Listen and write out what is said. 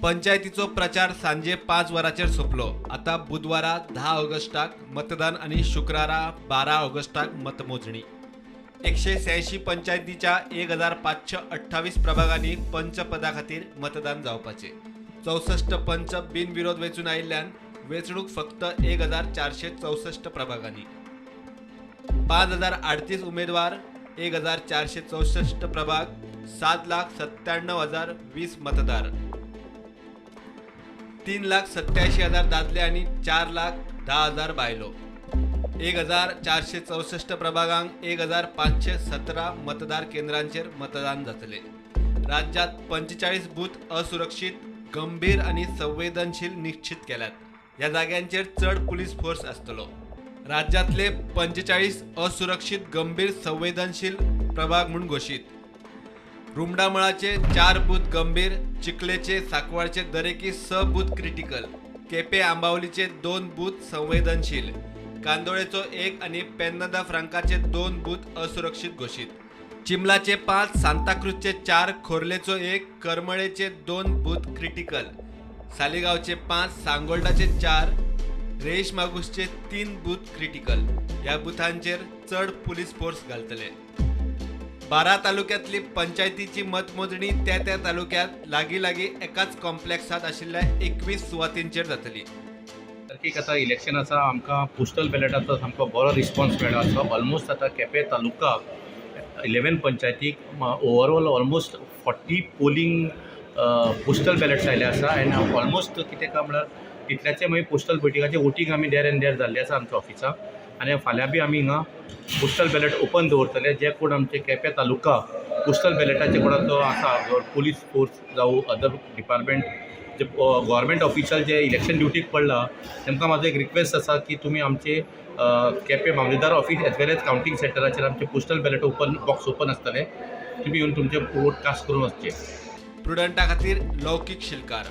पंचायतीचो प्रचार सांजे 5 वरांचेर सोंपलो. आता बुधवारा 10 ऑगस्टाक मतदान आनी शुक्रारा 12 ऑगस्टाक मतमोजणी. 186 पंचायतीच्या 1528 प्रभागांनी पंचपदा खातीर मतदान जावपाचे. 64 पंच बिनविरोध वेंचून आयिल्ल्यान वेंचणूक फक्त 1464 प्रभागांनी. 5038 उमेदवार, 1464 प्रभाग, 7,97,020 मतदार, 3,87,000 दादले आनी 4,10,000 बायलो. 1464 प्रभागांक 1517 मतदार केंद्रांचेर मतदान जातले. राज्यात 45 बूथ असुरक्षित, गंभीर आनी संवेदनशील निश्चित केल्यात. ह्या जाग्यांचेर चड पुलीस फोर्स आसतलो. राज्यातले 45 असुरक्षित, गंभीर, संवेदनशील प्रभाग म्हूण घोशीत. रुमडामळाचे चार बूथ गंभीर, चिखलेचे, सांकवाळचे दरेकी स बूथ क्रिटिकल, केपे, आंबावलीचे दोन बूथ संवेदनशील, कांदोळेचो एक आनी पेन्नादा फ्रांकाचे दोन बूथ असुरक्षित घोशीत. चिमलाचे पांच, सांताक्रूजचे चार, खोर्लेचो एक, करमळेचे दोन बूथ क्रिटिकल, सालिगांवचे पांच, सांगोल्डाचे चार, रेईश मागूसचे तीन बूथ क्रिटिकल. ह्या बुथांचेर चड पुलीस फोर्स घालतले. 12 तालुक्यांतली पंचायतीची मतमोजणी त्या त्या तालुक्यात लागीं लागीं एकाच कॉम्प्लेक्सांत आशिल्ल्या 21 सुवातींचेर जातली. तारखेक आतां इलेक्शन आसा. आमकां पोस्टल बॅलेटाचो सामको बरो रिस्पॉन्स मेळ्ळो आसा. ऑलमोस्ट आतां केपें तालुका 11 पंचायतीक overall almost 40 polling postal ballots आयले आसा. एंड ऑलमोस्ट कितें काय म्हळ्यार तितल्याचे मागीर पोस्टल बॅलेटाचें वोटींग आमी there and there जाल्लें आसा आमच्या ऑफिसाक. आनी फाल्यां बी आमी हिंगा पोस्टल बॅलेट ओपन दवरतले. जे कोण आमचे केपें तालुका पोस्टल बॅलेटाचे कोणाचो आसा, पुलीस फोर्स जावं अदर डिपार्टमेंट, जे गव्हर्मेंट ऑफिशल जे इलेक्शन ड्युटीक पडला, तेमकां म्हाजो एक रिक्वेस्ट आसा की तुमी आमचे केपें मामलेदार office as well as counting सेंटराचेर आमचे postal ballot open box open आसतले. तुमी येवन तुमचे वोट कास्ट करून वचचे. प्रुडंटा खातीर लौकीक शिलकार.